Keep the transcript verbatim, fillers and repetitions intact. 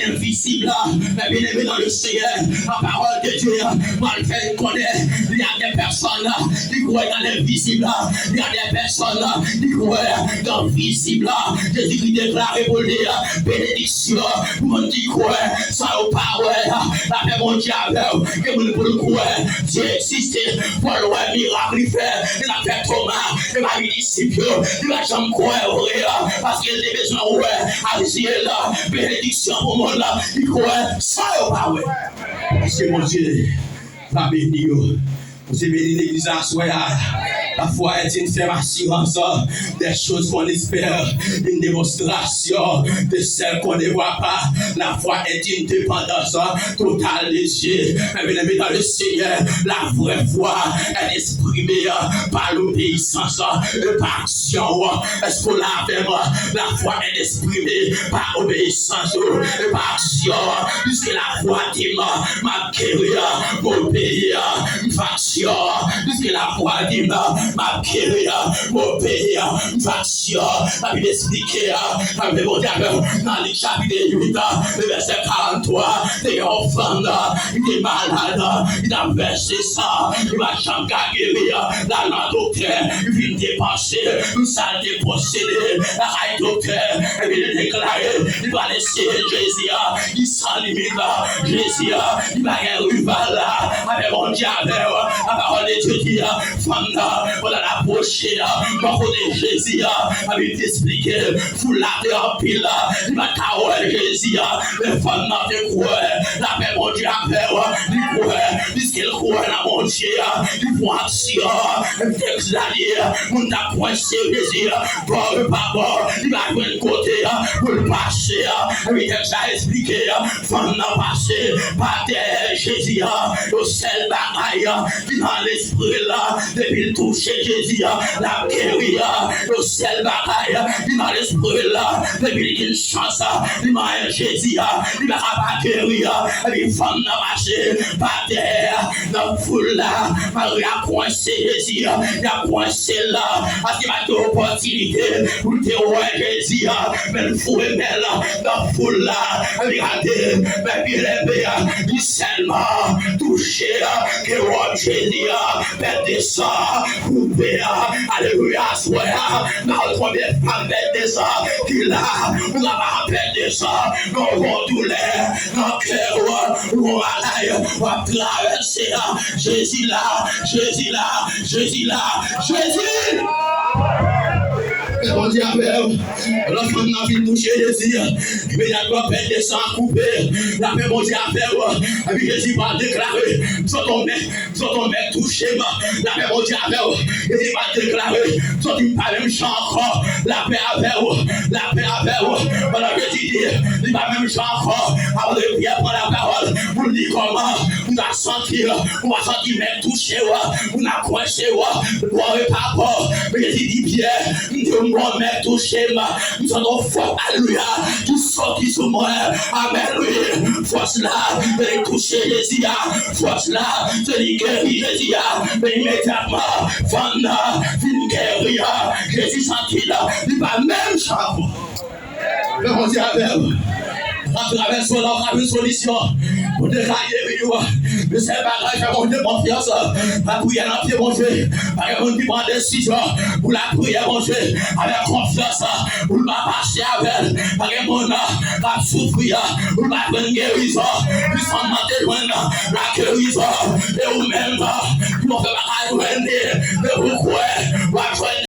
invizib la. Mes bien-aimés dans le Seigneur, la parole de Dieu, mwen fè n konnen, il y a des personnes qui croient dans l'invisible, il y a des personnes qui croient dans l'invisible. Jezikri deklare pou l di, benediksyon pou moun ki kwè san yo pa wè. Lapè Bondye avè w, ke moun pou l kwè. Dye egziste, fò l wè mirak li fè. Li t ap fè Toma, e pa disip yo, li pa t janm kwè vre, paske l te bezwen wè ak zye l. Benediksyon pou moun ki kwè san yo pa wè. Paske Bondye va beni yo. Bondye beni legliz la aswè a. La foi est une ferme assurance des choses qu'on espère, une démonstration de celles qu'on ne voit pas. La foi est une dépendance totale de Dieu. Mes bien-aimés dans le Seigneur, la vraie foi est exprimée par l'obéissance et par action. Èske w la avè m? La foi est exprimée par obéissance et par action. Piske lafwa di m, m ap geri, m obeyi, m fè aksyon. Piske lafwa di m, m ap geri, m obeyi, m fè aksyon. Labib eksplike, Labib Bondye avè w nan Lik chapit uit, vèsè karanntwa, te gen yon fanm, li te malad, li t ap vèse san, li pa t janm ka geri, l al nan doktè, li vin depanse tout sa l te posede lakay doktè, epi li deklare li pral eseye Jezi a, li san limit la, Jezi a, li pa gen rival la, avè Bondye avè w, la parole de Dieu di, fanm nan, pandan l apwoche, bò kote Jezi a, Labib te eksplike, foul la te anpil, li pa t ka wè Jezi a, men fanm nan te kwè, lapè Bondye avè w, li kwè, piske l kwè nan Bondye a, li pran aksyon, tèks la di, moun t ap kwense Jezi a, bò e pa bò, li pa jwenn kote pou l pase, epi tèks la eksplike, fanm nan pase pa dèyè Jezi a, yon sèl bagay ki nan lespri l, depi l touche Jezi a, l ap geri, yon sèl bagay ki nan lespri l, depi l gen chans, li manyen Jezi a, li pa ka pa geri, epi fanm nan mache pa dèyè, nan foul la, malgre y ap kwense Jezi a, y ap kwense l, paske pa t gen opòtinite pou l te wè Jezi a, men l foure men l nan foul la, epi gade, men byeneme, li sèlman touche ke wòb Jezi a, pèt de san koupe, alelouya, aswè a, nan konbyen fanm pèt de san ki la, ou kapab pèt de san, nan yon doulè, nan kè w, ou yon bagay, w ap travèse, Jezi la, Jezi la, Jezi la, Jezi! Lapè Bondye avè w. Lè fanm nan fin touche Jezi, imedyatman pèt de san an koupe. Lapè Bondye avè w. Epi Jezi pral deklare, m sot yon mèt, m sot yon mèt touche m. Lapè Bondye avè w. Jezi pral deklare, m santi m pa menm jan ankò. Lapè avè w. Lapè avè w. Pandan Jezi di, li pa menm jan ankò. Apre Pyè pran lapawòl pou l di kòman ou ta santi w. Ou pa santi mèt touche w, moun ap kwense w, bò e pa bò. Men Jezi di Pyè, m di w, m wè mèt touche m, m santi yon fòs, alelouya, ki soti sou mwen. Amèn, wi. Fòs la, se li touche Jezi a. Fòs la, se li geri Jezi a. Men imedyatman, fanm nan vin geri a. Jezi santi l, li pa menm jan ankò. Fè Bondye avè w. Atravè sa la, w ka jwenn solisyon pou te ka geri w. Men sèl bagay, fè Bondye konfyans. Lapriyè nan pye Bondye. Pa gen moun ki pran desizyon pou lapriyè Bondye avèk konfyans pou l pa pase avè l. Pa gen moun k ap soufri pou l pa jwenn gerizon. Li sèlman te jwenn lagerizon. E ou menm, ki w fè pa ka jwenn li, men ou kwè w ap jwenn